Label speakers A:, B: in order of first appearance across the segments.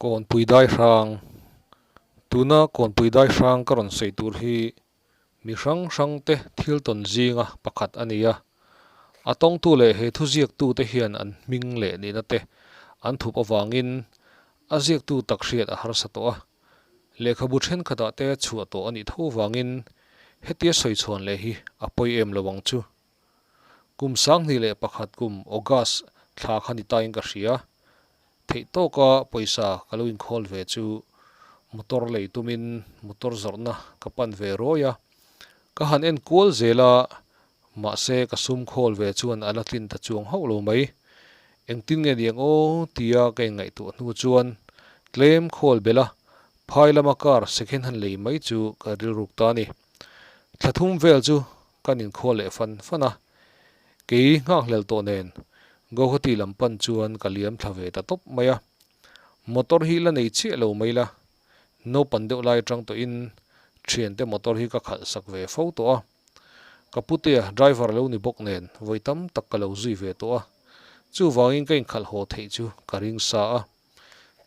A: Kawnpui dai hrang, Tuna kawnpui dai hrang ka rawn sawi tur hi mi hrang hrang te thil tawn zinga pakhat a ni a. A tawngtu leh he thu ziaktu te hian an hming leh nihna te an thup avangin a ziaktu tak hriat a harsa tawh a. Lehkhabu thenkhatah te chhuah tawh a nih tho vangin hetia sawi chhuan leh hi a pawi em lo ang chu. Kum 2001 kum August thla kha ni tain ka hria. Theih tawka pawisa ka lo inkhawl ve chu motor lei tumin motor zawrhna ka pan ve ruai a. Ka han en kual zel a, mahse ka sum khawl ve chuan a la tlin ta chuang hauh lo mai. Engtin nge niang aw tia ka inngaihtuah hnu chuan tlem khawl belh a, phai lama car second hand lei mai chu ka rilruk ta a ni. Thla thum vel chu kan inkhawl leh fan fan a, kei nghakhlel tawh nen Guwahati lam pan chuan ka liam thla ve ta tawp mai a. Motor hi la nei chiah lo mai la, naupan deuh lai atang tawhin thiante motor hi ka khalh sak ve fo tawh a. Ka putea driver lo ni bawk nen vawi tam tak ka lo zui ve tawh a, chuvangin ka inkhalh haw theih chu ka ring sa a.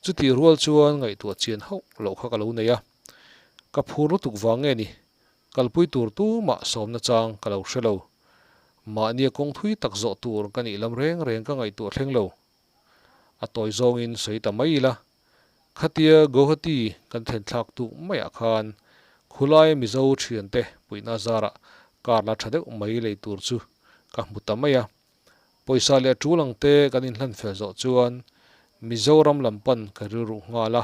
A: Chutih rual chuan ngaihtuah chian hauh loh kha ka lo nei a, ka phur lutuk vang nge ni Kalpui tur tumah sawmna chang ka lo hre lo. Mahnia kawng thui tak zawh tur ka nih lam reng reng ka ngaihtuah thleng lo. A tawi zawngin sawi ta mai ila, khatia Guwahati kan thlen thlak tuk maiah khan khulaia Mizo thiante puihna zarah car la tha deuh mai lei tur chu ka hmu ta mai a. Pawisa leh tul ang te kan inhlan fel zawh chuan Mizoram lam pan ka rilruh nghal a,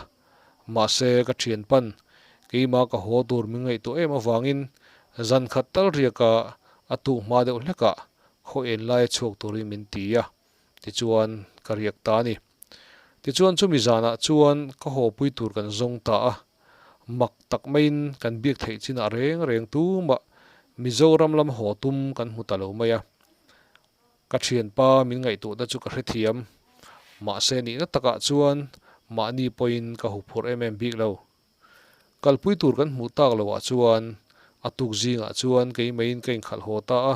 A: mahse ka thian pan keimah ka haw tur min ngaihtuah em avangin zan khat tal riaka a tuk hma deuh hlekah khaw en laia chhuak turin min ti a, tichuan ka riak ta a ni. Tichuan chumi zanah chuan ka hawpui tur kan zawng ta a, mak tak maiin kan biak theih chinah reng reng tumah Mizoram lam haw tum kan hmu ta lo mai a. Ka thianpa min ngaihtuahna chu ka hrethiam, mahse nihna takah chuan mahni pawhin ka huphurh em em bik lo. Kalpui tur kan hmuh tak loah chuan a tuk zingah chuan keimaiin ka inkhalh haw ta a,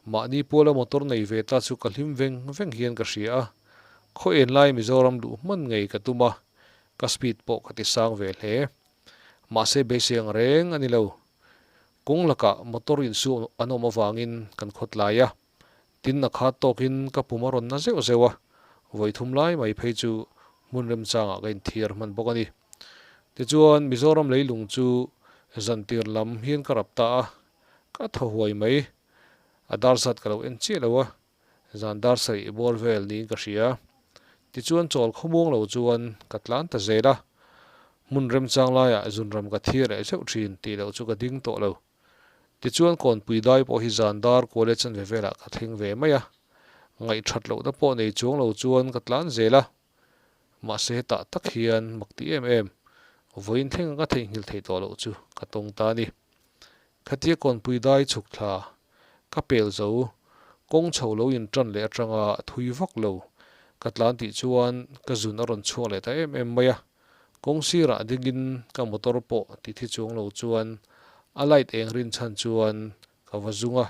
A: mahni puala motor nei ve ta chu ka hlim veng veng hian ka hria a, khaw en lai Mizoram luh hman ngei ka tum a, ka speed pawh ka ti sang ve hle. Mahse beisei ang reng a ni lo. Kawng lakah motor insu an awm avangin kan khawtlai a, tin a khat tawkin ka pum a rawn na zeuh zeuh a, vawi thum lai mai phei chu hmun remchangah ka inthiar hman bawk a ni. Tichuan Mizoram leilung chu zantir lam hian ka rap ta a, ka thaw huai mai. A dar zat ka lo en chiah lo a, zan dar sarih bawr vel niin ka hria. Tichuan chawl khawmuang lo chuan ka tlan ta zel a, hmun remchang laiah zunram ka thir leh zeuh thin tih loh chu ka ding tawh lo. Tichuan kawnpui dai pawh hi zan dar kual leh chanve velah ka thleng ve mai a, ngaihthat lohna pawh nei chuang lo chuan ka tlan zel a, mahse hetah tak hian mak ti em em, vawiin thleng ka theihnghilh theih tawh loh chu ka tawng ta a ni. Khatia kawnpui dai chhuk thla ka pel zo, kawng chho lo in tan leh atanga thui vak lo ka tlan tih chuan ka zun a rawn chhuak leh ta em em mai a, kawng sirah dingin ka motor pawh ti thi chuang lo chuan a light eng rin chhan chuan ka va zung a,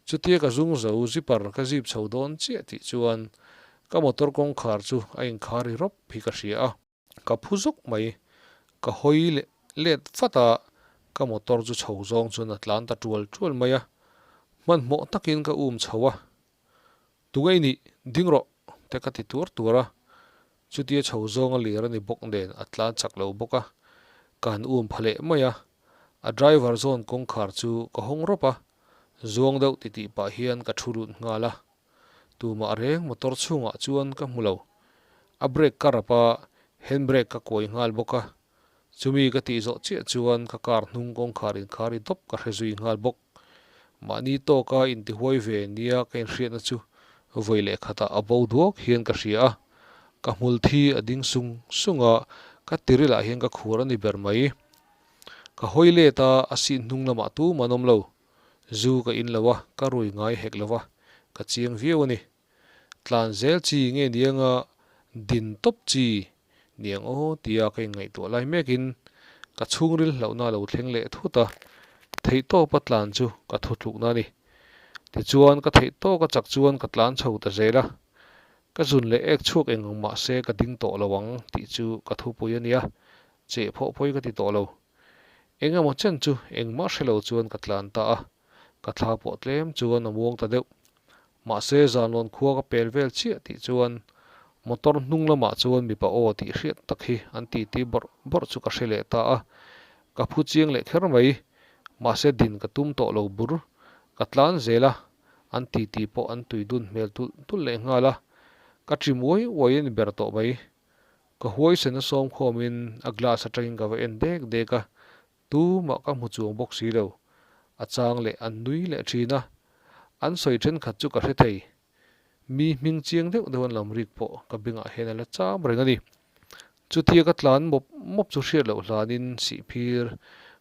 A: chutia ka zung zo zipper ka zip chho dawn chiah tih chuan ka motor kawngkhar chu a inkhar ri rawp hi ka hria a. Ka phu zawk mai, ka hawi leh let vat a, ka motor chu chho zawng chuan a tlan ta tual tual mai a, hmanhmawh takin ka um chho a, Tunge i nih, ding rawh te ka ti tuar tuar a, chutia chho zawng a lir a ni bawk nen a tlan chak lo bawk a, ka han um pha leh mai a, a driver zawn kawngkhar chu ka hawng rawp a, zuang deuh titih pah hian ka thu lut nghal a. Tumah reng motor chhungah chuan ka hmu lo. A brake ka rap a, hand brake ka kuai nghal bawk a. Chumi ka tih zawh chiah chuan ka car hnung kawngkhar inkhar i dawp ka hre zui nghal bawk. Mahni tawka intihuai ve nia ka inhriatna chu vawi leh khatah a bo duak hian ka hria a. Ka hmul thi a ding sung sung a, ka tirilah hian ka khur a ni ber mai. Ka hawi let a, a seat hnung lamah tumah an awm lo. Zu ka in lo a, ka rui ngai hek lo va, ka chiang viau a ni. Tlan zel chi nge nianga din tawp chi niang aw tia ka inngaihtuah lai mekin ka chhungril hlauhna a lo thleng leh thut a, theihtawpa tlan chu ka thutlukna a ni. Tichuan ka theihtawka chak chuan ka tlan chho ta zel a. Ka zun leh ek chhuak eng ang mah se ka ding tawh lo ang tih chu ka thupui a nia, cheh phawh pawhi ka ti tawh lo. Eng emaw chen chu engmah hre lo chuan ka tlan ta a, ka thla pawh tlem chuan a muang ta deuh. Mahse zanlawn khua ka pel vel chiah tih chuan motor hnung lamah chuan mipa aw tih hriat tak hi an titi bawrh bawrh chu ka hre leh ta a, ka phu chiang leh kher mai. Mahse din ka tum tawh lo bur, ka tlan zel a, an titi pawh an tui dun hmel tulh tulh leh nghal a, ka ṭim uai uai a ni ber tawh mai. Ka huaisen a sawm khawmin a glass atangin ka va en dek dek a, tumah ka hmu chuang bawk si lo. A chang leh an nui leh thin a, an sawi thenkhat chu ka hre thei. Mi hming chiang deuh deuh an lam rik pawh ka bengah hian a la cham reng a ni. Chutia ka tlan mawp mawp chu hriat loh hlanin sihphir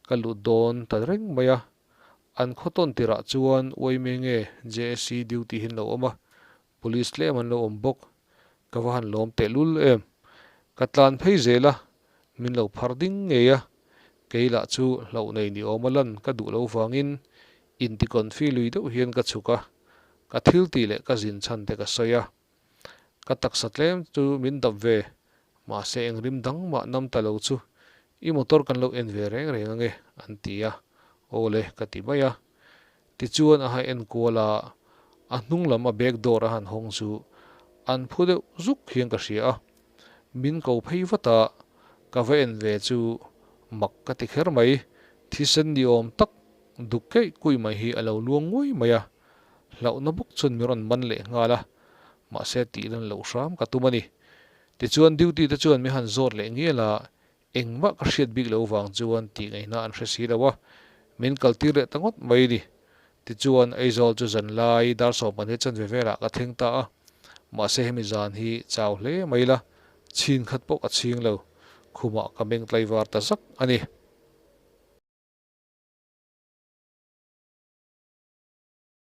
A: ka lut dawn ta reng mai a, an khaw tawn tirah chuan uaime nge JSC duty hi an lo awm a, Police tlem an lo awm bawk. Ka va han lawm tehlul em. Ka tlan phei zel a, min lo phar ding ngei a. Kei lah chu hlauh nei ni awm a lan ka duh lo vangin inticonfi lui deuh hian ka chhuk a, ka thil tih leh ka zin chhan te ka sawi a. Ka taksa tlem chu min dap ve, mahse eng rim dang mah nam ta lo chu i motor kan lo en ve reng reng ange an ti a, aw le ka ti mai a. Tichuan a ha en kual a, a hnung lam a back door a han hawng chu an phu deuh zuk hian ka hria a. Min ko phei vat a, ka va en ve chu mak ka ti kher mai, thisen ni awm tak duk keih kuih mai hi a lo luang nguai mai a, hlauhna bawk chuan min rawn man leh nghal a, mahse tih lan loh hram ka tum a ni. Tichuan duty te chuan min han zawt leh ngial a, Engmah ka hriat bik lo vang chuan tih ngaihna an hre si lo a, min kaltir leh ta ngawt mai ni. Tichuan, Aizawl chu zan lai dar 12 chanve velah ka thleng ta a, mahse hemi zan hi chau hle mai la, chhin khat pawh ka chhing lo, khumah ka meng tlaivar ta zak a ni.